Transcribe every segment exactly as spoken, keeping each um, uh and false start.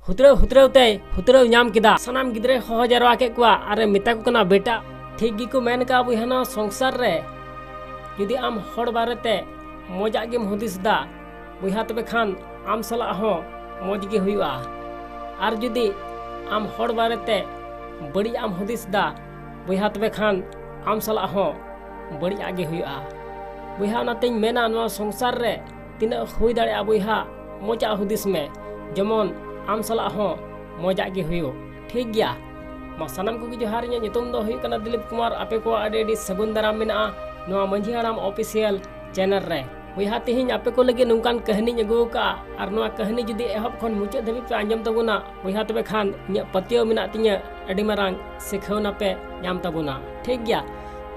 ᱦᱩᱛᱨᱟᱹᱣ ᱦᱩᱛᱨᱟᱹᱣ ᱛᱮᱭ ᱦᱩᱛᱨᱟᱹᱣ ᱧᱟᱢ ᱠᱮᱫᱟ᱾ ᱥᱟᱱᱟᱢ ᱜᱤᱫᱽᱨᱟᱹᱭ ᱦᱚᱦᱚ ᱡᱟᱨᱣᱟ ᱠᱮᱫ ᱠᱚᱣᱟ ᱟᱨᱮ ᱢᱮᱛᱟ ᱠᱚ ᱠᱟᱱᱟ, ᱵᱮᱴᱟ, ᱴᱷᱤᱠ ᱜᱮᱠᱚ ᱢᱮᱱ ᱠᱟᱜᱼᱟ ᱵᱚᱭᱦᱟ, ᱱᱚᱣᱟ ᱥᱚᱝᱥᱟᱨ ᱨᱮ ᱡᱩᱫᱤ ᱟᱢ ᱦᱚᱲ ᱵᱟᱨᱮᱛᱮ ᱢᱚᱡᱟᱜ ᱜᱮᱢ ᱦᱩᱫᱤᱥ ᱫᱟ ᱵᱚᱭᱦᱟ, ᱛᱚᱵᱮ ᱠᱷᱟᱱ ᱟᱢ ᱥᱟᱞᱟᱜ ᱦᱚᱸ ᱢᱚᱡᱽ ᱜᱮ ᱦᱩᱭᱩᱜᱼᱟ᱾ ᱟᱨ ᱡᱩᱫᱤ ᱟᱢ ᱦᱚᱲ ᱵᱟᱨᱮᱛᱮ ᱵᱟᱹᱲᱤᱡ ᱟᱜ ᱮᱢ ᱦᱩᱫᱤᱥ ᱫᱟ ᱵᱚᱭᱦᱟ, ᱛᱚᱵᱮ ᱠᱷᱟᱱ ᱟᱢ ᱥᱟᱞᱟᱜ ᱦᱚᱸ ᱵᱟᱹᱲᱤᱡ ᱟᱜ ᱜᱮ ᱦᱩᱭᱩᱜᱼᱟ᱾ ᱵᱚᱭᱦᱟ, ᱚᱱᱟᱛᱮᱧ ᱢᱮᱱᱟ, ᱱᱚᱣᱟ ᱥᱚᱝᱥᱟᱨ ᱨᱮ ᱛᱤᱱᱟᱹᱜ ᱦᱩᱭ ᱫᱟᱲᱮᱭᱟᱜᱼᱟ ᱵᱚᱭᱦᱟ, ᱢᱚᱡᱟᱜ ᱦᱩᱫᱤᱥ ᱢᱮ, ᱡᱮᱢᱚᱱ ᱟᱢ ᱥᱟᱞᱟᱜ ᱦᱚᱸ ᱢᱚᱡᱟᱜ ᱜᱮ ᱦᱩᱭᱩᱜ᱾ ᱴᱷᱤᱠ ᱜᱮᱭᱟ? ᱢᱟ ᱥᱟᱱᱟᱢ ᱠᱚᱜᱮ ᱡᱚᱦᱟᱨ, ᱤᱧᱟᱹᱜ ᱧᱩᱛᱩᱢ ᱫᱚ ᱦᱩᱭᱩᱜ ᱠᱟᱱᱟ ᱫᱤᱞᱤᱯ ᱠᱩᱢᱟᱨ᱾ ᱟᱯᱮ ᱠᱚᱣᱟᱜ ᱟᱹᱰᱤ ᱟᱹᱰᱤ ᱥᱟᱹᱜᱩᱱ ᱫᱟᱨᱟᱢ ᱢᱮᱱᱟᱜᱼᱟ ᱱᱚᱣᱟ ᱢᱟᱹᱡᱷᱤ ᱦᱟᱲᱟᱢ ᱚᱯᱷᱤᱥᱤᱭᱟᱞ ᱪᱮᱱᱮᱞ ᱨᱮ᱾ ᱵᱚᱭᱦᱟ, ᱛᱮᱦᱮᱧ ᱟᱯᱮ ᱠᱚ ᱞᱟᱹᱜᱤᱫ ᱱᱚᱝᱠᱟᱱ ᱠᱟᱹᱦᱱᱤᱧ ᱟᱹᱜᱩ ᱟᱠᱟᱫᱼᱟ, ᱟᱨ ᱱᱚᱣᱟ ᱠᱟᱹᱦᱱᱤ ᱡᱩᱫᱤ ᱮᱦᱚᱵ ᱠᱷᱚᱱ ᱢᱩᱪᱟᱹᱫ ᱫᱷᱟᱹᱵᱤᱡ ᱯᱮ ᱟᱸᱡᱚᱢ ᱛᱟᱵᱚᱱᱟ ᱵᱚᱭᱦᱟ, ᱛᱚᱵᱮ ᱠᱷᱟᱱ ᱤᱧᱟᱹᱜ ᱯᱟᱹᱛᱭᱟᱹᱣ ᱢᱮᱱᱟᱜ ᱛᱤᱧᱟᱹ ᱟᱹᱰᱤ ᱢᱟᱨᱟᱝ ᱥᱤᱠᱷᱟᱹᱣᱱᱟ ᱯᱮ ᱧᱟᱢ ᱛᱟᱵᱚᱱᱟ᱾ ᱴᱷᱤᱠ ᱜᱮᱭᱟ?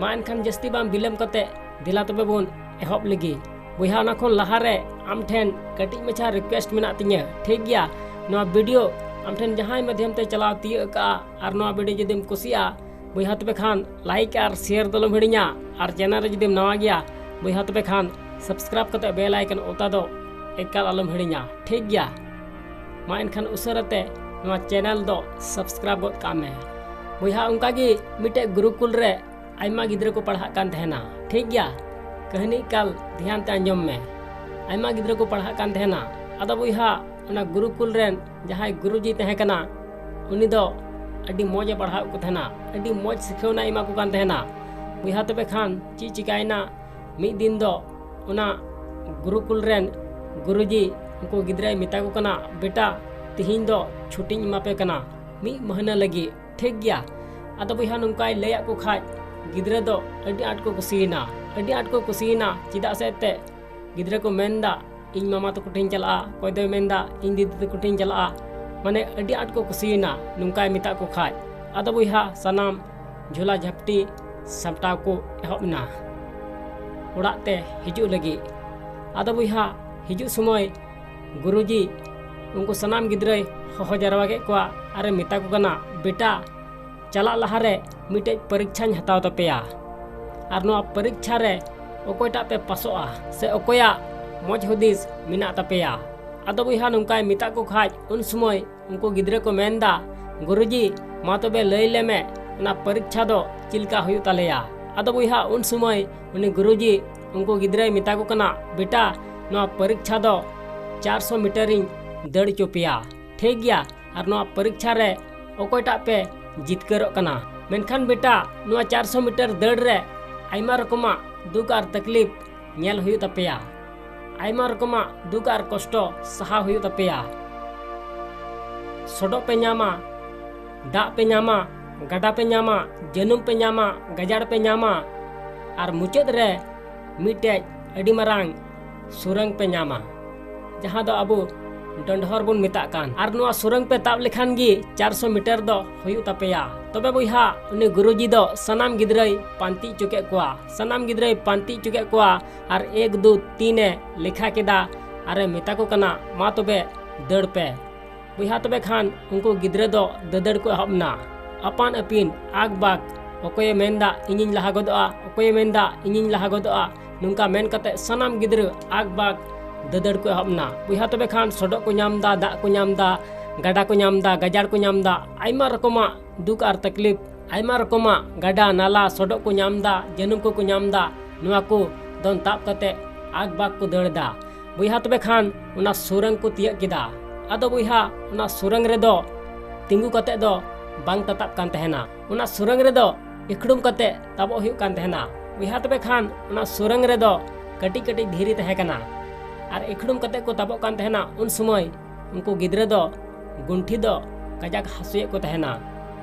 ᱢᱟ ᱮᱱᱠᱷᱟᱱ ᱡᱟᱹᱥᱛᱤ ᱵᱟᱝ ᱵᱤᱞᱚᱢ ᱠᱟᱛᱮ ᱫᱮᱞᱟ ᱛᱚᱵᱮ ᱵᱚᱱ ᱮᱦᱚᱵ ᱞᱮᱜᱮ᱾ ᱵᱚᱭᱦᱟ, ᱚᱱᱟ ᱠᱷᱚᱱ ᱞᱟᱦᱟᱨᱮ ᱟᱢ ᱴᱷᱮᱱ ᱠᱟᱹᱴᱤᱡ ᱢᱟᱪᱷᱟ ᱨᱤᱠᱩᱭᱮᱥᱴ ᱢᱮᱱᱟᱜ ᱛᱤᱧᱟᱹ, ᱴᱷᱤᱠ ᱜᱮᱭᱟ? ᱱᱚᱣᱟ ᱵᱷᱤᱰᱤᱭᱳ ᱟᱢ ᱴᱷᱮᱱ ᱡᱟᱦᱟᱸᱭ ᱢᱟᱫᱽᱫᱷᱚᱢ ᱛᱮ ᱪᱟᱞᱟᱣ ᱛᱤᱭᱳᱜ ᱟᱠᱟᱜᱼᱟ, ᱟᱨ ᱱᱚᱣᱟ ᱵᱷᱤᱰᱤᱭᱳ ᱡᱩᱫᱤᱢ ᱠᱩᱥᱤᱭᱟᱜᱼᱟ ᱵᱚᱭᱦᱟ, ᱛᱚᱵᱮ ᱠᱷᱟᱱ ᱞᱟᱭᱤᱠ ᱟᱨ ᱥᱮᱭᱟᱨ ᱫᱚ ᱟᱞᱚᱢ ᱦᱤᱲᱤᱧᱟ, ᱟᱨ ᱪᱮᱱᱮᱞ ᱨᱮ ᱡᱩᱫᱤᱢ ᱱᱟᱣᱟ ᱜᱮᱭᱟ ᱵᱚᱭᱦᱟ, ᱛᱚᱵᱮ ᱠᱷᱟᱱ ᱥᱟᱵᱥᱠᱨᱟᱭᱤᱵ ᱠᱟᱛᱮ ᱵᱮᱞ ᱟᱭᱠᱚᱱ ᱚᱛᱟ ᱫᱚ ᱮᱠᱟᱞ ᱟᱞᱚᱢ ᱦᱤᱲᱤᱧᱟ, ᱴᱷᱤᱠ ᱜᱮᱭᱟ? ᱢᱟ ᱮᱱᱠᱷᱟᱱ ᱩᱥᱟᱹᱨᱟᱛᱮ ᱱᱚᱣᱟ ᱪᱮᱱᱮᱞ ᱫᱚ ᱥᱟᱵᱥᱠᱨᱟᱭᱤᱵ ᱜᱚᱫ ᱠᱟᱜ ᱢᱮ᱾ ᱵᱚᱭᱦᱟ, ᱚᱱᱠᱟᱜᱮ ᱢᱤᱫᱴᱮᱡ ᱜᱩᱨᱩᱠᱩᱞ ᱨᱮ ᱟᱭᱢᱟ ᱜᱤᱫᱽᱨᱟᱹ ᱠᱚ ᱯᱟᱲᱦᱟᱜ ᱠᱟᱱ ᱛᱟᱦᱮᱱᱟ, ᱴᱷᱤᱠ ᱜᱮᱭᱟ? ᱠᱟᱹᱦᱱᱤ ᱮᱠᱟᱞ ᱫᱷᱮᱭᱟᱱ ᱛᱮ ᱟᱸᱡᱚᱢ ᱢᱮ᱾ ᱟᱭᱢᱟ ᱜᱤᱫᱽᱨᱟᱹ ᱠᱚ ᱯᱟᱲᱦᱟᱜ ᱠᱟᱱ ᱛᱟᱦᱮᱱᱟ᱾ ᱟᱫᱚ ᱵᱚᱭᱦᱟ, ᱚᱱᱟ ᱜᱩᱨᱩᱠᱩᱞ ᱨᱮᱱ ᱡᱟᱦᱟᱸᱭ ᱜᱩᱨᱩᱡᱤ ᱛᱟᱦᱮᱸ ᱠᱟᱱᱟ, ᱩᱱᱤ ᱫᱚ ᱟᱹᱰᱤ ᱢᱚᱡᱽ ᱮ ᱯᱟᱲᱦᱟᱣᱮᱫ ᱠᱚ ᱛᱟᱦᱮᱱᱟ, ᱟᱹᱰᱤ ᱢᱚᱡᱽ ᱥᱤᱠᱷᱟᱹᱣᱱᱟ ᱮᱢᱟ ᱠᱚ ᱠᱟᱱ ᱛᱟᱦᱮᱱᱟ᱾ ᱵᱚᱭᱦᱟ, ᱛᱚᱵᱮ ᱠᱷᱟᱱ ᱪᱮᱫ ᱪᱤᱠᱟᱭᱮᱱᱟ? ᱢᱤᱫ ᱫᱤᱱ ᱫᱚ ᱚᱱᱟ ᱜᱩᱨᱩᱠᱩᱞ ᱨᱮᱱ ᱜᱩᱨᱩᱡᱤ ᱩᱱᱠᱩ ᱜᱤᱫᱽᱨᱟᱹᱭ ᱢᱮᱛᱟ ᱠᱚ ᱠᱟᱱᱟ, ᱵᱮᱴᱟ, ᱛᱤᱦᱤᱧ ᱫᱚ ᱪᱷᱩᱴᱤᱧ ᱮᱢᱟ ᱯᱮ ᱠᱟᱱᱟ ᱢᱤᱫ ᱢᱟᱹᱦᱱᱟᱹ ᱞᱟᱹᱜᱤᱫ, ᱴᱷᱤᱠ ᱜᱮᱭᱟ? ᱟᱫᱚ ᱵᱚᱭᱦᱟ, ᱱᱚᱝᱠᱟᱭ ᱞᱟᱹᱭᱟᱫ ᱠᱚ ᱠᱷᱟᱡ ᱜᱤᱫᱽᱨᱟᱹ ᱫᱚ ᱟᱹᱰᱤ ᱟᱸᱴ ᱠᱚ ᱠᱩᱥᱤᱭᱮᱱᱟ, ᱟᱹᱰᱤ ᱟᱸᱴ ᱠᱚ ᱠᱩᱥᱤᱭᱮᱱᱟ᱾ ᱪᱮᱫᱟᱜ ᱥᱮ ᱮᱱᱛᱮᱫ ᱜᱤᱫᱽᱨᱟᱹ ᱠᱚ ᱢᱮᱱᱫᱟ, ᱤᱧ ᱢᱟᱢᱟ ᱛᱟᱠᱚ ᱴᱷᱮᱱ ᱪᱟᱞᱟᱜᱼᱟ, ᱚᱠᱚᱭ ᱫᱚᱭ ᱢᱮᱱᱫᱟ, ᱤᱧ ᱫᱤᱫᱤ ᱛᱟᱠᱚ ᱴᱷᱮᱱ ᱪᱟᱞᱟᱜᱼᱟ, ᱢᱟᱱᱮ ᱟᱹᱰᱤ ᱟᱸᱴ ᱠᱚ ᱠᱩᱥᱤᱭᱮᱱᱟ ᱱᱚᱝᱠᱟᱭ ᱢᱮᱛᱟᱫ ᱠᱚ ᱠᱷᱟᱡ᱾ ᱟᱫᱚ ᱵᱚᱭᱦᱟ, ᱥᱟᱱᱟᱢ ᱡᱷᱚᱞᱟ ᱡᱷᱟᱯᱴᱤ ᱥᱟᱢᱴᱟᱣ ᱠᱚ ᱮᱦᱚᱵ ᱮᱱᱟ ᱚᱲᱟᱜ ᱛᱮ ᱦᱤᱡᱩᱜ ᱞᱟᱹᱜᱤᱫ᱾ ᱟᱫᱚ ᱵᱚᱭᱦᱟ, ᱦᱤᱡᱩᱜ ᱥᱚᱢᱚᱭ ᱜᱩᱨᱩᱡᱤ ᱩᱱᱠᱩ ᱥᱟᱱᱟᱢ ᱜᱤᱫᱽᱨᱟᱹᱭ ᱦᱚᱦᱚ ᱡᱟᱨᱣᱟ ᱠᱮᱫ ᱠᱚᱣᱟ ᱟᱨᱮ ᱢᱮᱛᱟ ᱠᱚ ᱠᱟᱱᱟ, ᱵᱮᱴᱟ, ᱪᱟᱞᱟᱜ ᱞᱟᱦᱟᱨᱮ ᱢᱤᱫᱴᱮᱡ ᱯᱚᱨᱤᱠᱪᱷᱟᱧ ᱦᱟᱛᱟᱣ ᱛᱟᱯᱮᱭᱟ, ᱟᱨ ᱱᱚᱣᱟ ᱯᱚᱨᱤᱠᱪᱷᱟ ᱨᱮ ᱚᱠᱚᱭᱴᱟᱜ ᱯᱮ ᱯᱟᱥᱚᱜᱼᱟ ᱥᱮ ᱚᱠᱚᱭᱟᱜ ᱢᱚᱡᱽ ᱦᱩᱫᱤᱥ ᱢᱮᱱᱟᱜ ᱛᱟᱯᱮᱭᱟ, ᱟᱫᱚ ᱵᱚᱭᱦᱟ ᱱᱚᱝᱠᱟᱭ ᱢᱮᱛᱟᱜ ᱠᱚ ᱠᱷᱟᱡ, ᱩᱱ ᱥᱚᱢᱚᱭ ᱩᱱᱠᱩ ᱜᱤᱫᱽᱨᱟᱹ ᱠᱚ ᱢᱮᱱᱫᱟ, "ᱜᱩᱨᱩᱡᱤ, ᱢᱟ ᱛᱚᱵᱮ ᱞᱟᱹᱭ ᱞᱮᱢᱮ, ᱚᱱᱟ ᱯᱚᱨᱤᱠᱠᱷᱟ ᱫᱚ ᱪᱮᱫ ᱞᱮᱠᱟ ᱦᱩᱭᱩᱜ ᱛᱟᱞᱮᱭᱟ?" ᱟᱫᱚ ᱵᱚᱭᱦᱟ ᱩᱱ ᱥᱚᱢᱚᱭ ᱩᱱᱤ ᱜᱩᱨᱩᱡᱤ ᱩᱱᱠᱩ ᱜᱤᱫᱽᱨᱟᱹᱭ ᱢᱮᱛᱟ ᱠᱚ ᱠᱟᱱᱟ, "ᱵᱮᱴᱟ, ᱱᱚᱣᱟ ᱯᱚᱨᱤᱠᱠᱷᱟ ᱫᱚ ᱪᱟᱨᱥᱚ ᱢᱤᱴᱟᱨᱤᱧ ᱫᱟᱹᱲ ᱦᱚᱪᱚ ᱯᱮᱭᱟ, ᱴᱷᱤᱠ ᱜᱮᱭᱟ? ᱟᱨ ᱱᱚᱣᱟ ᱯᱚᱨᱤᱠᱠᱷᱟ ᱨᱮ ᱚᱠᱚᱭᱴᱟᱜ ᱯᱮ ᱡᱤᱛᱠᱟᱹᱨᱚᱜ ᱠᱟᱱᱟ? ᱢᱮᱱᱠᱷᱟᱱ ᱵᱮᱴᱟ, ᱱᱚᱣᱟ ᱪᱟᱨᱥᱚ ᱢᱤᱴᱟᱨ ᱫᱟᱹᱲ ᱨᱮ ᱟᱭᱢᱟ ᱨᱚᱠᱚᱢᱟᱜ ᱫᱩᱠ ᱟᱨ ᱛᱟᱠᱞᱤᱯ ᱧᱮᱞ ᱦᱩᱭᱩᱜ ᱛᱟᱯᱮᱭᱟ, ᱟᱭᱢᱟ ᱨᱚᱠᱚᱢᱟᱜ ᱫᱩᱠ ᱟᱨ ᱠᱚᱥᱴᱚ ᱥᱟᱦᱟᱣ ᱦᱩᱭᱩᱜ ᱛᱟᱯᱮᱭᱟ᱾ ᱥᱚᱰᱚᱜ ᱯᱮ ᱧᱟᱢᱟ, ᱫᱟᱜ ᱯᱮ ᱧᱟᱢᱟ, ᱜᱟᱰᱟ ᱯᱮ ᱧᱟᱢᱟ, ᱡᱟᱹᱱᱩᱢ ᱯᱮ ᱧᱟᱢᱟ, ᱜᱟᱡᱟᱲ ᱯᱮ ᱧᱟᱢᱟ, ᱟᱨ ᱢᱩᱪᱟᱹᱫ ᱨᱮ ᱢᱤᱫᱴᱮᱡ ᱟᱹᱰᱤ ᱢᱟᱨᱟᱝ ᱥᱩᱨᱟᱝ ᱯᱮ ᱧᱟᱢᱟ, ᱡᱟᱦᱟᱸ ᱫᱚ ᱟᱵᱚ ᱰᱚᱸᱰᱷᱚᱨ ᱵᱚᱱ ᱢᱮᱛᱟᱜ ᱠᱟᱱ᱾ ᱟᱨ ᱱᱚᱣᱟ ᱥᱩᱨᱟᱝ ᱯᱮ ᱛᱟᱵ ᱞᱮᱠᱷᱟᱱ ᱜᱮ ᱪᱟᱨᱥᱚ ᱢᱤᱴᱟᱨ ᱫᱚ ᱦᱩᱭᱩᱜ ᱛᱟᱯᱮᱭᱟ᱾" ᱛᱚᱵᱮ ᱵᱚᱭᱦᱟ, ᱩᱱᱤ ᱜᱩᱨᱩᱡᱤ ᱫᱚ ᱥᱟᱱᱟᱢ ᱜᱤᱫᱽᱨᱟᱹᱭ ᱯᱟᱱᱛᱮ ᱦᱚᱪᱚ ᱠᱮᱫ ᱠᱚᱣᱟ, ᱥᱟᱱᱟᱢ ᱜᱤᱫᱽᱨᱟᱹᱭ ᱯᱟᱱᱛᱮ ᱦᱚᱪᱚ ᱠᱮᱫ ᱠᱚᱣᱟ, ᱟᱨ ᱮᱠ, ᱫᱩ, ᱛᱤᱱ ᱮ ᱞᱮᱠᱷᱟ ᱠᱮᱫᱟ, ᱟᱨᱮ ᱢᱮᱛᱟ ᱠᱚ ᱠᱟᱱᱟ, "ᱢᱟ ᱛᱚᱵᱮ ᱫᱟᱹᱲ ᱯᱮ᱾" ᱵᱚᱭᱦᱟ, ᱛᱚᱵᱮ ᱠᱷᱟᱱ ᱩᱱᱠᱩ ᱜᱤᱫᱽᱨᱟᱹ ᱫᱚ ᱫᱟᱹᱫᱟᱹᱲ ᱠᱚ ᱮᱦᱚᱵ ᱮᱱᱟ᱾ ᱟᱯᱟᱱ ᱟᱹᱯᱤᱱ ᱟᱠ ᱵᱟᱠ, ᱚᱠᱚᱭᱮ ᱢᱮᱱᱫᱟ, "ᱤᱧᱤᱧ ᱞᱟᱦᱟ ᱜᱚᱫᱚᱜᱼᱟ", ᱚᱠᱚᱭᱮ ᱢᱮᱱᱫᱟ, "ᱤᱧᱤᱧ ᱞᱟᱦᱟ ᱜᱚᱫᱚᱜᱼᱟ", ᱱᱚᱝᱠᱟ ᱢᱮᱱ ᱠᱟᱛᱮ ᱥᱟᱱᱟᱢ ᱜᱤᱫᱽᱨᱟᱹ ᱟᱠ ᱵᱟᱠ ᱫᱟᱹᱫᱟᱹᱲ ᱠᱚ ᱮᱦᱚᱵ ᱮᱱᱟ᱾ ᱵᱚᱭᱦᱟ, ᱛᱚᱵᱮ ᱠᱷᱟᱱ ᱥᱚᱰᱚᱜ ᱠᱚ ᱧᱟᱢ ᱮᱫᱟ, ᱫᱟᱜ ᱠᱚ ᱧᱟᱢ ᱮᱫᱟ, ᱜᱟᱰᱟ ᱠᱚ ᱧᱟᱢ ᱮᱫᱟ, ᱜᱟᱡᱟᱲ ᱠᱚ ᱧᱟᱢ ᱮᱫᱟ, ᱟᱭᱢᱟ ᱨᱚᱠᱚᱢᱟᱜ ᱫᱩᱠ ᱟᱨ ᱛᱟᱠᱞᱤᱯ, ᱟᱭᱢᱟ ᱨᱚᱠᱚᱢᱟᱜ ᱜᱟᱰᱟ, ᱱᱟᱞᱟ, ᱥᱚᱰᱚᱜ ᱠᱚ ᱧᱟᱢ ᱮᱫᱟ, ᱡᱟᱹᱱᱩᱢ ᱠᱚᱠᱚ ᱧᱟᱢ ᱮᱫᱟ, ᱱᱚᱣᱟ ᱠᱚ ᱫᱚᱱ ᱛᱟᱵ ᱠᱟᱛᱮ ᱟᱠ ᱵᱟᱠ ᱠᱚ ᱫᱟᱹᱲ ᱮᱫᱟ᱾ ᱵᱚᱭᱦᱟ, ᱛᱚᱵᱮ ᱠᱷᱟᱱ ᱚᱱᱟ ᱥᱩᱨᱟᱝ ᱠᱚ ᱛᱤᱭᱟᱹᱜ ᱠᱮᱫᱟ᱾ ᱟᱫᱚ ᱵᱚᱭᱦᱟ, ᱚᱱᱟ ᱥᱩᱨᱟᱝ ᱨᱮᱫᱚ ᱛᱤᱸᱜᱩ ᱠᱟᱛᱮ ᱫᱚ ᱵᱟᱝ ᱛᱟᱛᱟᱵ ᱠᱟᱱ ᱛᱟᱦᱮᱱᱟ, ᱚᱱᱟ ᱥᱩᱨᱟᱝ ᱨᱮᱫᱚ ᱤᱠᱷᱲᱩᱢ ᱠᱟᱛᱮ ᱛᱟᱵᱚᱜ ᱦᱩᱭᱩᱜ ᱠᱟᱱ ᱛᱟᱦᱮᱱᱟ᱾ ᱵᱚᱭᱦᱟ, ᱛᱚᱵᱮ ᱠᱷᱟᱱ ᱚᱱᱟ ᱥᱩᱨᱟᱝ ᱨᱮᱫᱚ ᱠᱟᱹᱴᱤᱡ ᱠᱟᱹᱴᱤᱡ ᱫᱷᱤᱨᱤ ᱛᱟᱦᱮᱸ ᱠᱟᱱᱟ, ᱟᱨ ᱤᱠᱷᱲᱩᱢ ᱠᱟᱛᱮ ᱠᱚ ᱛᱟᱵᱚᱜ ᱠᱟᱱ ᱛᱟᱦᱮᱱᱟ᱾ ᱩᱱ ᱥᱚᱢᱚᱭ ᱩᱱᱠᱩ ᱜᱤᱫᱽᱨᱟᱹ ᱫᱚ ᱜᱩᱱᱴᱷᱤ ᱫᱚ ᱠᱟᱡᱟᱠ ᱦᱟᱹᱥᱩᱭᱮᱫ ᱠᱚ ᱛᱟᱦᱮᱱᱟ᱾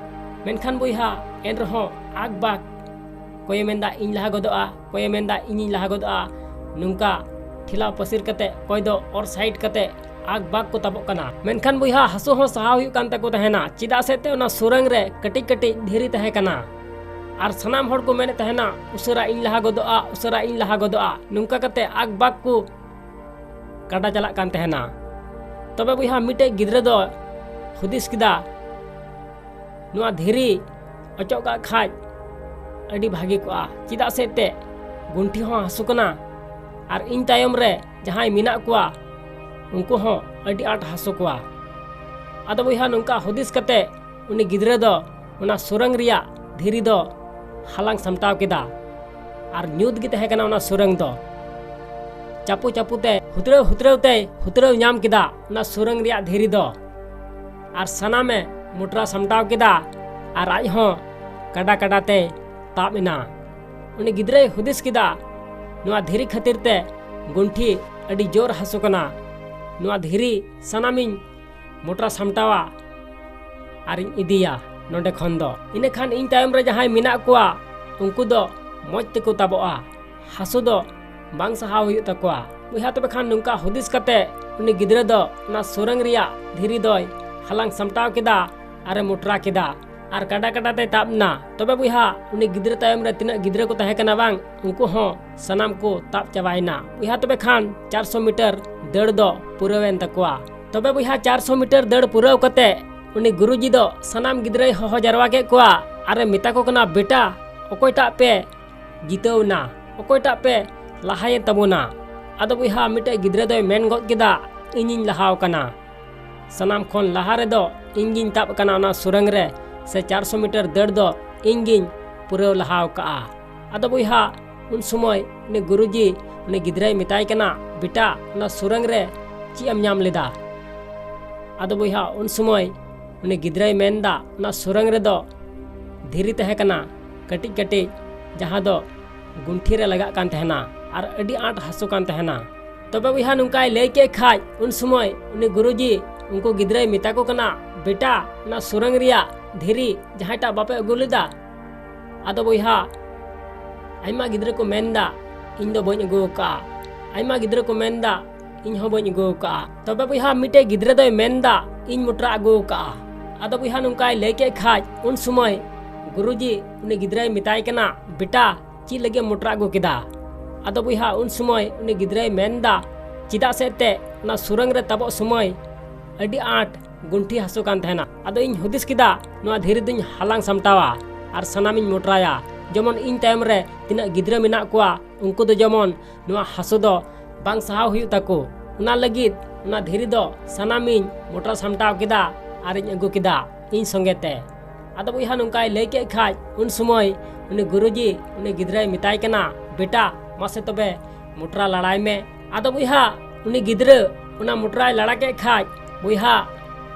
ᱢᱮᱱᱠᱷᱟᱱ ᱵᱚᱭᱦᱟ, ᱮᱱ ᱨᱮᱦᱚᱸ ᱟᱠ ᱵᱟᱠ, ᱚᱠᱚᱭᱮ ᱢᱮᱱᱫᱟ, "ᱤᱧ ᱞᱟᱦᱟ ᱜᱚᱫᱚᱜᱼᱟ", ᱚᱠᱚᱭᱮ ᱢᱮᱱᱫᱟ, "ᱤᱧᱤᱧ ᱞᱟᱦᱟ ᱜᱚᱫᱚᱜᱼᱟ", ᱱᱚᱝᱠᱟ ᱴᱷᱮᱞᱟᱣ ᱯᱟᱹᱥᱤᱨ ᱠᱟᱛᱮ, ᱚᱠᱚᱭ ᱫᱚ ᱚᱨ ᱥᱟᱭᱤᱰ ᱠᱟᱛᱮ ᱟᱠ ᱵᱟᱠ ᱠᱚ ᱛᱟᱵᱚᱜ ᱠᱟᱱᱟ᱾ ᱢᱮᱱᱠᱷᱟᱱ ᱵᱚᱭᱦᱟ, ᱦᱟᱹᱥᱩ ᱦᱚᱸ ᱥᱟᱦᱟᱣ ᱦᱩᱭᱩᱜ ᱠᱟᱱ ᱛᱟᱠᱚ ᱛᱟᱦᱮᱱᱟ, ᱪᱮᱫᱟᱜ ᱥᱮ ᱛᱮ ᱚᱱᱟ ᱥᱩᱨᱟᱝ ᱨᱮ ᱠᱟᱹᱴᱤᱡ ᱠᱟᱹᱴᱤᱡ ᱫᱷᱤᱨᱤ ᱛᱟᱦᱮᱸ ᱠᱟᱱᱟ᱾ ᱟᱨ ᱥᱟᱱᱟᱢ ᱦᱚᱲ ᱠᱚ ᱢᱮᱱᱮᱫ ᱛᱟᱦᱮᱱᱟ, "ᱩᱥᱟᱹᱨᱟ ᱤᱧ ᱞᱟᱦᱟ ᱜᱚᱫᱚᱜᱼᱟ, ᱩᱥᱟᱹᱨᱟ ᱤᱧ ᱞᱟᱦᱟ ᱜᱚᱫᱚᱜᱼᱟ", ᱱᱚᱝᱠᱟ ᱠᱟᱛᱮ ᱟᱠ ᱵᱟᱠ ᱠᱚ ᱠᱟᱰᱟ ᱪᱟᱞᱟᱜ ᱠᱟᱱ ᱛᱟᱦᱮᱱᱟ᱾ ᱛᱚᱵᱮ ᱵᱚᱭᱦᱟ, ᱢᱤᱫᱴᱮᱡ ᱜᱤᱫᱽᱨᱟᱹ ᱫᱚ ᱦᱩᱫᱤᱥ ᱠᱮᱫᱟ, "ᱱᱚᱣᱟ ᱫᱷᱤᱨᱤ ᱚᱪᱚᱜ ᱠᱟᱜ ᱠᱷᱟᱡ ᱟᱹᱰᱤ ᱵᱷᱟᱜᱮ ᱠᱚᱜᱼᱟ, ᱪᱮᱫᱟᱜ ᱥᱮ ᱛᱮ ᱜᱩᱱᱴᱷᱤ ᱦᱚᱸ ᱦᱟᱹᱥᱩ ᱠᱟᱱᱟ, ᱟᱨ ᱤᱧ ᱛᱟᱭᱚᱢ ᱨᱮ ᱡᱟᱦᱟᱸᱭ ᱢᱮᱱᱟᱜ ᱠᱚᱣᱟ, ᱩᱱᱠᱩ ᱦᱚᱸ ᱟᱹᱰᱤ ᱟᱸᱴ ᱦᱟᱹᱥᱩ ᱠᱚᱣᱟ᱾ ᱟᱫᱚ ᱵᱚᱭᱦᱟ, ᱱᱚᱝᱠᱟ ᱦᱩᱫᱤᱥ ᱠᱟᱛᱮ ᱩᱱᱤ ᱜᱤᱫᱽᱨᱟᱹ ᱫᱚ ᱚᱱᱟ ᱥᱩᱨᱟᱹᱝ ᱨᱮᱭᱟᱜ ᱫᱷᱤᱨᱤ ᱫᱚ ᱦᱟᱞᱟᱝ ᱥᱟᱢᱴᱟᱣ ᱠᱮᱫᱟ ᱟᱨ ᱧᱩᱛ ᱜᱮ ᱛᱟᱦᱮᱸ ᱠᱟᱱᱟ ᱚᱱᱟ ᱥᱩᱨᱟᱹᱝ ᱫᱚ᱾ ᱪᱟᱯᱚ ᱪᱟᱯᱚ ᱛᱮ ᱦᱩᱛᱲᱟᱹᱣ ᱦᱩᱛᱲᱟᱹᱣ ᱛᱮᱭ ᱦᱩᱛᱲᱟᱹᱣ ᱧᱟᱢ ᱠᱮᱫᱟ ᱚᱱᱟ ᱥᱩᱨᱟᱹᱝ ᱨᱮᱭᱟᱜ ᱫᱷᱤᱨᱤ ᱫᱚ ᱟᱨ ᱥᱟᱱᱟᱢᱮ ᱢᱚᱴᱨᱟ ᱥᱟᱢᱴᱟᱣ ᱠᱮᱫᱟ ᱟᱨ ᱟᱡ ᱦᱚᱸ ᱠᱟᱰᱟ ᱠᱟᱰᱟ ᱛᱮᱭ ᱛᱟᱵ ᱮᱱᱟ᱾ ᱩᱱᱤ ᱜᱤᱫᱽᱨᱟᱹᱭ ᱦᱩᱫᱤᱥ ᱠᱮᱫᱟ, ᱱᱚᱣᱟ ᱫᱷᱤᱨᱤ ᱠᱷᱟᱹᱛᱤᱨ ᱛᱮ ᱜᱩᱱᱴᱷᱤ ᱟᱹᱰᱤ ᱡᱳᱨ ᱦᱟᱹᱥᱩ ᱠᱟᱱᱟ᱾ ᱱᱚᱣᱟ ᱫᱷᱤᱨᱤ ᱥᱟᱱᱟᱢᱤᱧ ᱢᱚᱴᱨᱟ ᱥᱟᱢᱴᱟᱣᱟ ᱟᱨᱤᱧ ᱤᱫᱤᱭᱟ ᱱᱚᱰᱮ ᱠᱷᱚᱱ ᱫᱚ᱾ ᱤᱱᱟᱹᱠᱷᱟᱱ ᱤᱧ ᱛᱟᱭᱚᱢ ᱨᱮ ᱡᱟᱦᱟᱸᱭ ᱢᱮᱱᱟᱜ ᱠᱚᱣᱟ, ᱩᱱᱠᱩ ᱫᱚ ᱢᱚᱡᱽ ᱛᱮᱠᱚ ᱛᱟᱵᱚᱜᱼᱟ, ᱦᱟᱹᱥᱩ ᱫᱚ ᱵᱟᱝ ᱥᱟᱦᱟᱣ ᱦᱩᱭᱩᱜ ᱛᱟᱠᱚᱣᱟ᱾ ᱵᱚᱭᱦᱟ, ᱛᱚᱵᱮ ᱠᱷᱟᱱ ᱱᱚᱝᱠᱟ ᱦᱩᱫᱤᱥ ᱠᱟᱛᱮ ᱩᱱᱤ ᱜᱤᱫᱽᱨᱟᱹ ᱫᱚ ᱚᱱᱟ ᱥᱩᱨᱟᱹᱝ ᱨᱮᱭᱟᱜ ᱫᱷᱤᱨᱤ ᱫᱚᱭ ᱦᱟᱞᱟᱝ ᱥᱟᱢᱴᱟᱣ ᱠᱮᱫᱟ ᱟᱨᱮ ᱢᱚᱴᱨᱟ ᱠᱮᱫᱟ ᱟᱨ ᱠᱟᱰᱟ ᱠᱟᱰᱟ ᱛᱮᱭ ᱛᱟᱵ ᱮᱱᱟ᱾ ᱛᱚᱵᱮ ᱵᱚᱭᱦᱟ, ᱩᱱᱤ ᱜᱤᱫᱽᱨᱟᱹ ᱛᱟᱭᱚᱢ ᱨᱮ ᱛᱤᱱᱟᱹᱜ ᱜᱤᱫᱽᱨᱟᱹ ᱠᱚ ᱛᱟᱦᱮᱸ ᱠᱟᱱᱟ ᱵᱟᱝ, ᱩᱱᱠᱩ ᱦᱚᱸ ᱥᱟᱱᱟᱢ ᱠᱚ ᱛᱟᱵ ᱪᱟᱵᱟᱭᱮᱱᱟ᱾ ᱵᱚᱭᱦᱟ, ᱛᱚᱵᱮ ᱠᱷᱟᱱ ᱪᱟᱨᱥᱚ ᱢᱤᱴᱟᱨ ᱫᱟᱹᱲ ᱫᱚ ᱯᱩᱨᱟᱹᱣᱮᱱ ᱛᱟᱠᱚᱣᱟ᱾ ᱛᱚᱵᱮ ᱵᱚᱭᱦᱟ, ᱪᱟᱨᱥᱚ ᱢᱤᱴᱟᱨ ᱫᱟᱹᱲ ᱯᱩᱨᱟᱹᱣ ᱠᱟᱛᱮ ᱩᱱᱤ ᱜᱩᱨᱩᱡᱤ ᱫᱚ ᱥᱟᱱᱟᱢ ᱜᱤᱫᱽᱨᱟᱹᱭ ᱦᱚᱦᱚ ᱡᱟᱨᱣᱟ ᱠᱮᱫ ᱠᱚᱣᱟ ᱟᱨᱮ ᱢᱮᱛᱟ ᱠᱚ ᱠᱟᱱᱟ, ᱵᱮᱴᱟ, ᱚᱠᱚᱭᱴᱟᱜ ᱯᱮ ᱡᱤᱛᱟᱹᱣ ᱮᱱᱟ, ᱚᱠᱚᱭᱴᱟᱜ ᱯᱮ ᱞᱟᱦᱟᱭᱮᱱ ᱛᱟᱵᱚᱱᱟ? ᱟᱫᱚ ᱵᱚᱭᱦᱟ, ᱢᱤᱫᱴᱮᱡ ᱜᱤᱫᱽᱨᱟᱹ ᱫᱚᱭ ᱢᱮᱱ ᱜᱚᱫ ᱠᱮᱫᱟ, ᱤᱧᱤᱧ ᱞᱟᱦᱟᱣ ᱠᱟᱱᱟ᱾ ᱥᱟᱱᱟᱢ ᱠᱷᱚᱱ ᱞᱟᱦᱟ ᱨᱮᱫᱚ ᱤᱧ ᱜᱤᱧ ᱛᱟᱵ ᱠᱟᱱᱟ ᱚᱱᱟ ᱥᱩᱨᱟᱹᱝ ᱨᱮ, ᱥᱮ ᱪᱟᱨᱥᱚ ᱢᱤᱴᱟᱨ ᱫᱟᱹᱲ ᱫᱚ ᱤᱧ ᱜᱤᱧ ᱯᱩᱨᱟᱹᱣ ᱞᱟᱦᱟᱣ ᱠᱟᱜᱼᱟ᱾ ᱟᱫᱚ ᱵᱚᱭᱦᱟ, ᱩᱱ ᱥᱚᱢᱚᱭ ᱩᱱᱤ ᱜᱩᱨᱩᱡᱤ ᱩᱱᱤ ᱜᱤᱫᱽᱨᱟᱹᱭ ᱢᱮᱛᱟᱭ ᱠᱟᱱᱟ, ᱵᱮᱴᱟ, ᱚᱱᱟ ᱥᱩᱨᱟᱹᱝ ᱨᱮ ᱪᱮᱫ ᱮᱢ ᱧᱟᱢ ᱞᱮᱫᱟ? ᱟᱫᱚ ᱵᱚᱭᱦᱟ, ᱩᱱ ᱥᱚᱢᱚᱭ ᱩᱱᱤ ᱜᱤᱫᱽᱨᱟᱹᱭ ᱢᱮᱱᱫᱟ, ᱚᱱᱟ ᱥᱩᱨᱟᱹᱝ ᱨᱮᱫᱚ ᱫᱷᱤᱨᱤ ᱛᱟᱦᱮᱸ ᱠᱟᱱᱟ, ᱠᱟᱹᱴᱤᱡ ᱠᱟᱹᱴᱤᱡ, ᱡᱟᱦᱟᱸ ᱫᱚ ᱜᱩᱱᱴᱷᱤ ᱨᱮ ᱞᱟᱜᱟᱜ ᱠᱟᱱ ᱛᱟᱦᱮᱱᱟ ᱟᱨ ᱟᱹᱰᱤ ᱟᱸᱴ ᱦᱟᱹᱥᱩ ᱠᱟᱱ ᱛᱟᱦᱮᱱᱟ᱾ ᱛᱚᱵᱮ ᱵᱚᱭᱦᱟ, ᱱᱚᱝᱠᱟᱭ ᱞᱟᱹᱭ ᱠᱮᱫ ᱠᱷᱟᱡ, ᱩᱱ ᱥᱚᱢᱚᱭ ᱩᱱᱤ ᱜᱩᱨᱩᱡᱤ ᱩᱱᱠᱩ ᱜᱤᱫᱽᱨᱟᱹᱭ ᱢᱮᱛᱟ ᱠᱚ ᱠᱟᱱᱟ, ᱵᱮᱴᱟ, ᱚᱱᱟ ᱥᱩᱨᱟᱹᱝ ᱨᱮᱭᱟᱜ ᱫᱷᱤᱨᱤ ᱡᱟᱦᱟᱸᱭᱴᱟᱜ ᱵᱟᱯᱮ ᱟᱹᱜᱩ ᱞᱮᱫᱟ? ᱟᱫᱚ ᱵᱚᱭᱦᱟ, ᱟᱭᱢᱟ ᱜᱤᱫᱽᱨᱟᱹ ᱠᱚ ᱢᱮᱱᱫᱟ, ᱤᱧ ᱫᱚ ᱵᱟᱹᱧ ᱟᱹᱜᱩ ᱟᱠᱟᱫᱼᱟ᱾ ᱟᱭᱢᱟ ᱜᱤᱫᱽᱨᱟᱹ ᱠᱚ ᱢᱮᱱᱫᱟ, ᱤᱧ ᱦᱚᱸ ᱵᱟᱹᱧ ᱟᱹᱜᱩ ᱟᱠᱟᱫᱼᱟ᱾ ᱛᱚᱵᱮ ᱵᱚᱭᱦᱟ, ᱢᱤᱫᱴᱮᱡ ᱜᱤᱫᱽᱨᱟᱹ ᱫᱚᱭ ᱢᱮᱱᱫᱟ, ᱤᱧ ᱢᱚᱴᱨᱟ ᱟᱹᱜᱩ ᱟᱠᱟᱫᱼᱟ᱾ ᱟᱫᱚ ᱵᱚᱭᱦᱟ, ᱱᱚᱝᱠᱟᱭ ᱞᱟᱹᱭ ᱠᱮᱫ ᱠᱷᱟᱡ, ᱩᱱ ᱥᱚᱢᱚᱭ ᱜᱩᱨᱩᱡᱤ ᱩᱱᱤ ᱜᱤᱫᱽᱨᱟᱹᱭ ᱢᱮᱛᱟᱭ ᱠᱟᱱᱟ, ᱵᱮᱴᱟ, ᱪᱮᱫ ᱞᱟᱹᱜᱤᱫ ᱮᱢ ᱢᱚᱴᱨᱟ ᱟᱹᱜᱩ ᱠᱮᱫᱟ? ᱟᱫᱚ ᱵᱚᱭᱦᱟ, ᱩᱱ ᱥᱚᱢᱚᱭ ᱩᱱᱤ ᱜᱤᱫᱽᱨᱟᱹᱭ ᱢᱮᱱᱫᱟ, ᱪᱮᱫᱟᱜ ᱥᱮ ᱮᱱᱛᱮᱫ ᱚᱱᱟ ᱥᱩᱨᱟᱹᱝ ᱨᱮ ᱛᱟᱵᱚᱜ ᱥᱚᱢᱚᱭ ᱟᱹᱰᱤ ᱟᱸᱴ ᱜᱩᱱᱴᱷᱤ ᱦᱟᱹᱥᱩ ᱠᱟᱱ ᱛᱟᱦᱮᱱᱟ᱾ ᱟᱫᱚ ᱤᱧ ᱦᱩᱫᱤᱥ ᱠᱮᱫᱟ, ᱱᱚᱣᱟ ᱫᱷᱤᱨᱤ ᱫᱚᱧ ᱦᱟᱞᱟᱝ ᱥᱟᱢᱴᱟᱣᱟ ᱟᱨ ᱥᱟᱱᱟᱢᱤᱧ ᱢᱚᱴᱨᱟᱭᱟ, ᱡᱮᱢᱚᱱ ᱤᱧ ᱛᱟᱭᱚᱢ ᱨᱮ ᱛᱤᱱᱟᱹᱜ ᱜᱤᱫᱽᱨᱟᱹ ᱢᱮᱱᱟᱜ ᱠᱚᱣᱟ, ᱩᱱᱠᱩ ᱫᱚ ᱡᱮᱢᱚᱱ ᱱᱚᱣᱟ ᱦᱟᱹᱥᱩ ᱫᱚ ᱵᱟᱝ ᱥᱟᱦᱟᱣ ᱦᱩᱭᱩᱜ ᱛᱟᱠᱚ᱾ ᱚᱱᱟ ᱞᱟᱹᱜᱤᱫ ᱚᱱᱟ ᱫᱷᱤᱨᱤ ᱫᱚ ᱥᱟᱱᱟᱢᱤᱧ ᱢᱚᱴᱨᱟ ᱥᱟᱢᱴᱟᱣ ᱠᱮᱫᱟ ᱟᱨᱤᱧ ᱟᱹᱜᱩ ᱠᱮᱫᱟ ᱤᱧ ᱥᱚᱸᱜᱮ ᱛᱮ᱾ ᱟᱫᱚ ᱵᱚᱭᱦᱟ, ᱱᱚᱝᱠᱟᱭ ᱞᱟᱹᱭ ᱠᱮᱫ ᱠᱷᱟᱡ, ᱩᱱ ᱥᱚᱢᱚᱭ ᱩᱱᱤ ᱜᱩᱨᱩᱡᱤ ᱩᱱᱤ ᱜᱤᱫᱽᱨᱟᱹᱭ ᱢᱮᱛᱟᱭ ᱠᱟᱱᱟ, "ᱵᱮᱴᱟ, ᱢᱟᱥᱮ ᱛᱚᱵᱮ ᱢᱚᱴᱨᱟ ᱞᱟᱲᱟᱭ ᱢᱮ᱾" ᱟᱫᱚ ᱵᱚᱭᱦᱟ, ᱩᱱᱤ ᱜᱤᱫᱽᱨᱟᱹ ᱚᱱᱟ ᱢᱚᱴᱨᱟᱭ ᱞᱟᱲᱟ ᱠᱮᱫ ᱠᱷᱟᱡ, ᱵᱚᱭᱦᱟ,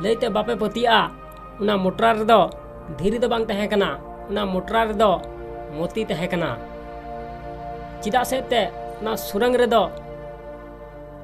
ᱞᱟᱹᱭᱛᱮ ᱵᱟᱯᱮ ᱯᱟᱹᱛᱭᱟᱹᱜᱼᱟ, ᱚᱱᱟ ᱢᱚᱴᱨᱟ ᱨᱮᱫᱚ ᱫᱷᱤᱨᱤ ᱫᱚ ᱵᱟᱝ ᱛᱟᱦᱮᱸ ᱠᱟᱱᱟ, ᱚᱱᱟ ᱢᱚᱴᱨᱟ ᱨᱮᱫᱚ ᱢᱚᱛᱤ ᱛᱟᱦᱮᱸ ᱠᱟᱱᱟ᱾ ᱪᱮᱫᱟᱜ ᱥᱮ ᱮᱱᱛᱮᱫ ᱚᱱᱟ ᱥᱩᱨᱟᱝ ᱨᱮᱫᱚ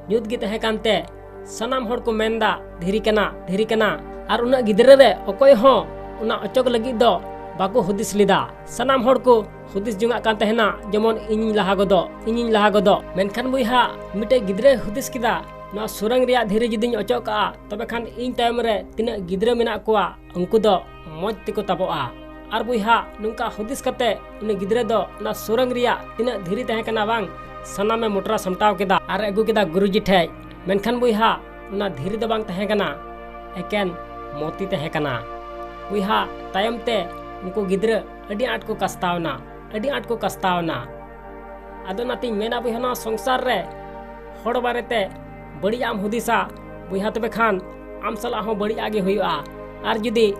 ᱧᱩᱛ ᱜᱮ ᱛᱟᱦᱮᱸ ᱠᱟᱱᱛᱮ ᱥᱟᱱᱟᱢ ᱦᱚᱲ ᱠᱚ ᱢᱮᱱᱫᱟ, "ᱫᱷᱤᱨᱤ ᱠᱟᱱᱟ, ᱫᱷᱤᱨᱤ ᱠᱟᱱᱟ᱾" ᱟᱨ ᱩᱱᱟᱹᱜ ᱜᱤᱫᱽᱨᱟᱹ ᱨᱮ ᱚᱠᱚᱭ ᱦᱚᱸ ᱚᱱᱟ ᱚᱪᱚᱜ ᱞᱟᱹᱜᱤᱫ ᱫᱚ ᱵᱟᱠᱚ ᱦᱩᱫᱤᱥ ᱞᱮᱫᱟ᱾ ᱥᱟᱱᱟᱢ ᱦᱚᱲ ᱠᱚ ᱦᱩᱫᱤᱥ ᱡᱚᱝᱟᱜ ᱠᱟᱱ ᱛᱟᱦᱮᱱᱟ, ᱡᱮᱢᱚᱱ, "ᱤᱧᱤᱧ ᱞᱟᱦᱟ ᱜᱚᱫᱚᱜ, ᱤᱧᱤᱧ ᱞᱟᱦᱟ ᱜᱚᱫᱚᱜ᱾" ᱢᱮᱱᱠᱷᱟᱱ ᱵᱚᱭᱦᱟ, ᱢᱤᱫᱴᱮᱡ ᱜᱤᱫᱽᱨᱟᱹᱭ ᱦᱩᱫᱤᱥ ᱠᱮᱫᱟ, "ᱱᱚᱣᱟ ᱥᱩᱨᱟᱝ ᱨᱮᱭᱟᱜ ᱫᱷᱤᱨᱤ ᱡᱩᱫᱤᱧ ᱚᱪᱚᱜ ᱠᱟᱜᱼᱟ, ᱛᱚᱵᱮ ᱠᱷᱟᱱ ᱤᱧ ᱛᱟᱭᱚᱢ ᱨᱮ ᱛᱤᱱᱟᱹᱜ ᱜᱤᱫᱽᱨᱟᱹ ᱢᱮᱱᱟᱜ ᱠᱚᱣᱟ, ᱩᱱᱠᱩ ᱫᱚ ᱢᱚᱡᱽ ᱛᱮᱠᱚ ᱛᱟᱵᱚᱜᱼᱟ᱾" ᱟᱨ ᱵᱚᱭᱦᱟ, ᱱᱚᱝᱠᱟ ᱦᱩᱫᱤᱥ ᱠᱟᱛᱮ ᱩᱱᱤ ᱜᱤᱫᱽᱨᱟᱹ ᱫᱚ ᱚᱱᱟ ᱥᱩᱨᱟᱝ ᱨᱮᱭᱟᱜ ᱛᱤᱱᱟᱹᱜ ᱫᱷᱤᱨᱤ ᱛᱟᱦᱮᱸ ᱠᱟᱱᱟ ᱵᱟᱝ, ᱥᱟᱱᱟᱢᱮ ᱢᱚᱴᱨᱟ ᱥᱟᱢᱴᱟᱣ ᱠᱮᱫᱟ ᱟᱨ ᱟᱹᱜᱩ ᱠᱮᱫᱟ ᱜᱩᱨᱩᱡᱤ ᱴᱷᱮᱡ᱾ ᱢᱮᱱᱠᱷᱟᱱ ᱵᱚᱭᱦᱟ, ᱚᱱᱟ ᱫᱷᱤᱨᱤ ᱫᱚ ᱵᱟᱝ ᱛᱟᱦᱮᱸ ᱠᱟᱱᱟ, ᱮᱠᱮᱱ ᱢᱚᱛᱤ ᱛᱟᱦᱮᱸ ᱠᱟᱱᱟ᱾ ᱵᱚᱭᱦᱟ, ᱛᱟᱭᱚᱢ ᱛᱮ ᱩᱱᱠᱩ ᱜᱤᱫᱽᱨᱟᱹ ᱟᱹᱰᱤ ᱟᱸᱴ ᱠᱚ ᱠᱟᱥᱛᱟᱣᱱᱟ, ᱟᱹᱰᱤ ᱟᱸᱴ ᱠᱚ ᱠᱟᱥᱛᱟᱣᱱᱟ᱾ ᱟᱫᱚ ᱚᱱᱟᱛᱤᱧ ᱢᱮᱱᱟ ᱵᱚᱭᱦᱟ, ᱱᱚᱣᱟ ᱥᱚᱝᱥᱟᱨ ᱨᱮ ᱦᱚᱲ ᱵᱟᱨᱮᱛᱮ ᱵᱟᱹᱲᱤᱡᱟᱜ ᱮᱢ ᱦᱩᱫᱤᱥᱟ, ᱵᱚᱭᱦᱟ, ᱛᱚᱵᱮ ᱠᱷᱟᱱ ᱟᱢ ᱥᱟᱞᱟᱜ ᱦᱚᱸ ᱵᱟᱹᱲᱤᱡᱟᱜ ᱜᱮ ᱦᱩᱭᱩᱜᱼᱟ᱾ ᱟᱨ ᱡᱩᱫᱤ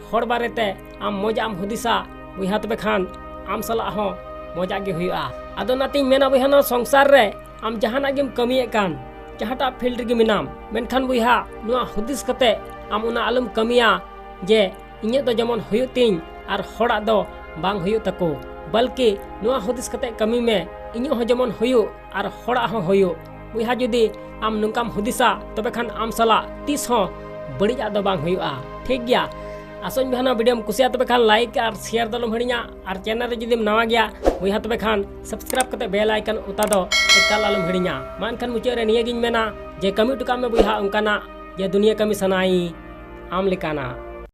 ᱦᱚᱲ ᱵᱟᱨᱮᱛᱮ ᱟᱢ ᱢᱚᱡᱟᱜ ᱮᱢ ᱦᱩᱫᱤᱥᱟ, ᱵᱚᱭᱦᱟ, ᱛᱚᱵᱮ ᱠᱷᱟᱱ ᱟᱢ ᱥᱟᱞᱟᱜ ᱦᱚᱸ ᱢᱚᱡᱟᱜ ᱜᱮ ᱦᱩᱭᱩᱜᱼᱟ᱾ ᱟᱫᱚ ᱚᱱᱟᱛᱤᱧ ᱢᱮᱱᱟ ᱵᱚᱭᱦᱟ, ᱱᱚᱣᱟ ᱥᱚᱝᱥᱟᱨ ᱨᱮ ᱟᱢ ᱡᱟᱦᱟᱱᱟᱜ ᱜᱮᱢ ᱠᱟᱹᱢᱤᱭᱮᱫ ᱠᱟᱱ, ᱡᱟᱦᱟᱸᱴᱟᱜ field ᱨᱮᱜᱮ ᱢᱮᱱᱟᱢ, ᱢᱮᱱᱠᱷᱟᱱ ᱵᱚᱭᱦᱟ, ᱱᱚᱣᱟ ᱦᱩᱫᱤᱥ ᱠᱟᱛᱮ ᱟᱢ ᱚᱱᱟ ᱟᱞᱚᱢ ᱠᱟᱹᱢᱤᱭᱟ ᱡᱮ ᱤᱧᱟᱹᱜ ᱫᱚ ᱡᱮᱢᱚᱱ ᱦᱩᱭᱩᱜ ᱛᱤᱧ ᱟᱨ ᱦᱚᱲᱟᱜ ᱫᱚ ᱵᱟᱝ ᱦᱩᱭᱩᱜ ᱛᱟᱠᱚ, ᱵᱚᱞᱠᱤ ᱱᱚᱣᱟ ᱦᱩᱫᱤᱥ ᱠᱟᱛᱮ ᱠᱟᱹᱢᱤ ᱢᱮ, ᱤᱧᱟᱹᱜ ᱦᱚᱸ ᱡᱮᱢᱚᱱ ᱦᱩᱭᱩᱜ ᱟᱨ ᱦᱚᱲᱟᱜ ᱦᱚᱸ ᱦᱩᱭᱩᱜ᱾ ᱵᱚᱭᱦᱟ, ᱡᱩᱫᱤ ᱟᱢ ᱱᱚᱝᱠᱟᱢ ᱦᱩᱫᱤᱥᱟ, ᱛᱚᱵᱮ ᱠᱷᱟᱱ ᱟᱢ ᱥᱟᱞᱟᱜ ᱛᱤᱥ ᱦᱚᱸ ᱵᱟᱹᱲᱤᱡᱟᱜ ᱫᱚ ᱵᱟᱝ ᱦᱩᱭᱩᱜᱼᱟ, ᱴᱷᱤᱠ ᱜᱮᱭᱟ? ᱟᱥᱚᱧ ᱵᱚᱭᱦᱟ, ᱱᱚᱣᱟ video ᱮᱢ ᱠᱩᱥᱤᱭᱟᱜᱼᱟ, ᱛᱚᱵᱮ ᱠᱷᱟᱱ like ᱟᱨ share ᱫᱚ ᱟᱞᱚᱢ ᱦᱤᱲᱤᱧᱟ, ᱟᱨ channel ᱨᱮ ᱡᱩᱫᱤᱢ ᱱᱟᱣᱟ ᱜᱮᱭᱟ ᱵᱚᱭᱦᱟ, ᱛᱚᱵᱮ ᱠᱷᱟᱱ subscribe ᱠᱟᱛᱮ bell icon ᱚᱛᱟ ᱫᱚ ᱮᱠᱟᱞ ᱟᱞᱚᱢ ᱦᱤᱲᱤᱧᱟ᱾ ᱢᱟ ᱮᱱᱠᱷᱟᱱ ᱢᱩᱪᱟᱹᱫ ᱨᱮ ᱱᱤᱭᱟᱹ ᱜᱤᱧ ᱢᱮᱱᱟ ᱡᱮ ᱠᱟᱹᱢᱤ ᱦᱚᱴᱚ ᱠᱟᱜ ᱢᱮ ᱵᱚᱭᱦᱟ ᱚᱱᱠᱟᱱᱟᱜ ᱡᱮ ᱫᱩᱱᱤᱭᱟᱹ ᱠᱟᱹᱢᱤ ᱥᱟᱱᱟᱭᱤᱧ ᱟᱢ ᱞᱮᱠᱟᱱᱟᱜ᱾